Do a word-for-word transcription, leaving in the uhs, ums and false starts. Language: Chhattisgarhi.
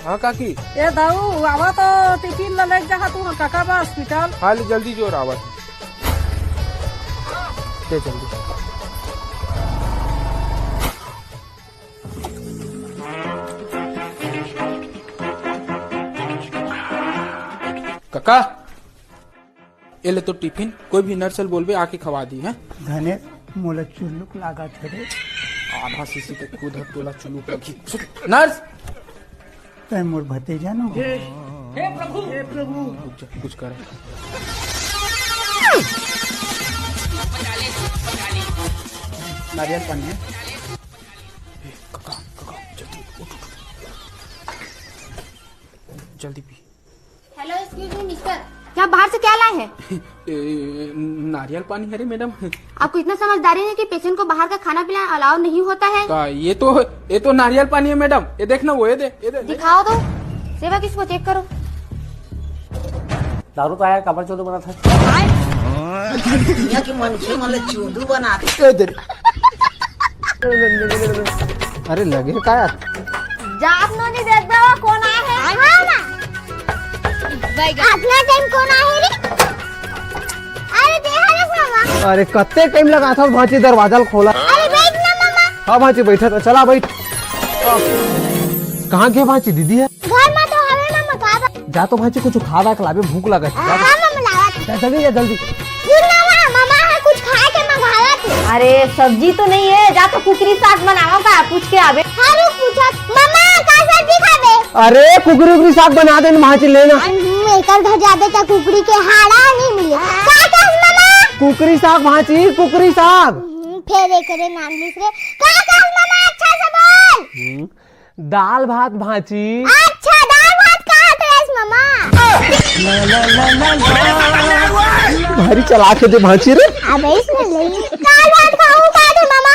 हाँ काकी। ए दाऊ, आवा तो टिफिन ला लेके जाहा तू कका बा हॉस्पिटल। हाँ ले जल्दी जोर आवत। दे जल्दी। कका, ए ले तो टिफिन, कोई भी नर्स ल बोलबे आके खवा दी, हैं? धने, मोला चुल्लुक लागत हे रे। आधा शीशी के खुद ह तोला चुल्लुक लगही। नर्स! तै मोर भतीजा नो। हे प्रभु, हे प्रभु। रुक जा, कुछ कर। नारियल पानी है। ए, कका, कका, जल्दी उठ, उठ, उठ। जल्दी पी। Hello, excuse me, mister, क्या बाहर से क्या लाए हैं? ए, नारियल पानी है रे मैडम। आपको इतना समझदारी नहीं कि पेशेंट को बाहर का खाना पीना अलाउ नहीं होता है? का, ये तो, ये तो नारियल पानी है मैडम। ये देखना, वो ये दे, ये दे। दिखाओ तो, सेवा किसको चेक करो। दारू तो आया, काबर चोदू बना था। दुनिया के मनखे मन ल चोदू बनाथे। ए दे। अरे लगे का यार? जात नो नहीं देखबे वो कौन आए है? हाँ ना। अगला टाइम कौन आए है रे? अरे देहा रे मामा। अरे कत्ते टाइम लगाथा भांची दरवाजा ल खोला। अरे बैठ ना मामा। हाँ भांची बैठा था, चला बैठ। कहाँ गे भांची दीदी है? घर में तो हवे मामा, का बा? जा तो भांची कुछ खा वा के लाबे, भूख लगा है। हाँ मामा, लावत। जा जल्दी, जा जल्दी। सुन ना मामा, मामा है कुछ खाए के मंगावत। अरे सब्जी तो नहीं है, जा तो कुकरी साग बनावा का, पूछ के आबे। हाँ रुक पूछत। मामा का सब्जी खाबे? अरे कुकरी उकरी साग बना दे ना भांची, लेना। हम्म, एकर घर जाबे त कुकरी के हाड़ा नहीं मिले। का कस मामा? कुकरी साग भांची, कुकरी साग। हम्म, फेर एकरे नाम लिस रे। का कस मामा, अच्छा से बोल। हम्म, दाल भात भांची। अच्छा, दाल भात कहा थे मामा? भारी चलाक हे दे भांची रे। अबे इसमें ले। दाल भात खाऊं का दे मामा?